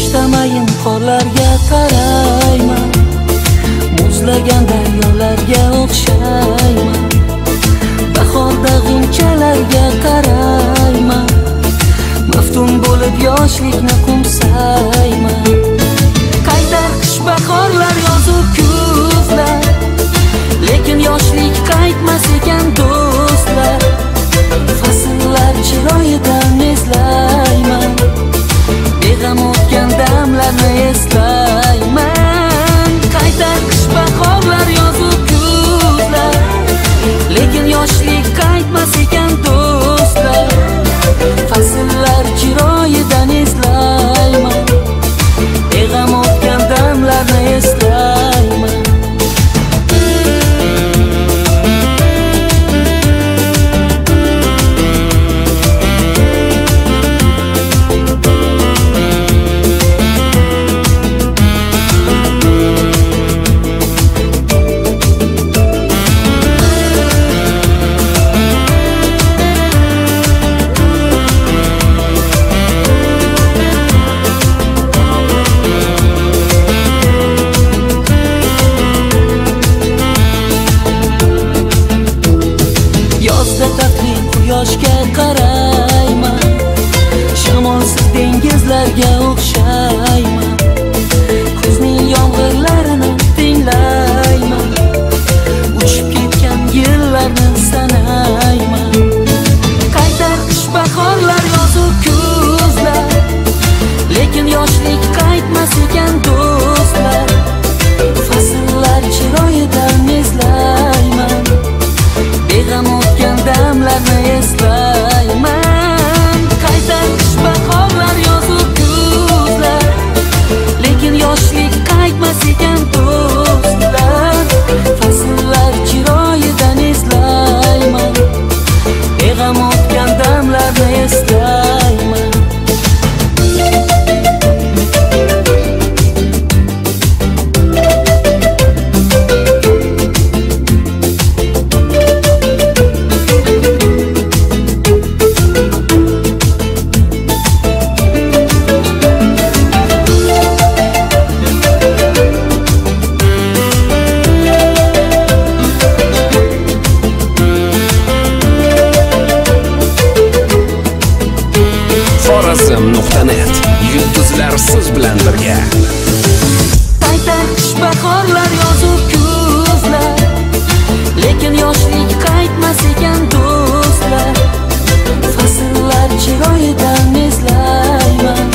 Qishda mayin qorlarga qarayman, muzlagan daryolarga o'xshayman. Bahorda g'unchalarga qarayman, maftun bo'lib yoshlikni qo'msayman. Qaytar qish bahorlar, yozu kuzlar, lekin yoshlik qaytmas ekan do'stlar. Fasllar chiroyidan eslayman, beg'am o'tgan damlarni eslayman. Qaytar qish bahorlar, yozu kuzlar, lekin yoshlik qaytmas ekan do'stlar. Fasllar chiroyidan eslayman, beg'am o'tgan damlarni eslayman. Yozda tatli quyoshga qarayman, shamolsiz dengizlarga o'xshayman. Kuzning yomg'irlarini tinglayman, uchib ketgan yillarni sanayman. Qaytar qish bahorlar, yozu kuzlar, lekin yoshlik qaytmas ekan do'stlar. Fasllar chiroyidan eslayman, beg'am o'tgan damlarni eslayman. Qaytar qish bahorlar, yozu kuzlar, lekin yoshlik qaytmas ekan do'stlar. Fasllar chiroyidan eslayman, beg'am o'tgan damlarni eslayman. Xorazm.net yulduzlar siz bilan birga. Qaytar qish bahorlar, yozu kuzlar, lekin yoshlik qaytmas ekan do'stlar. Fasllar chiroyidan eslayman,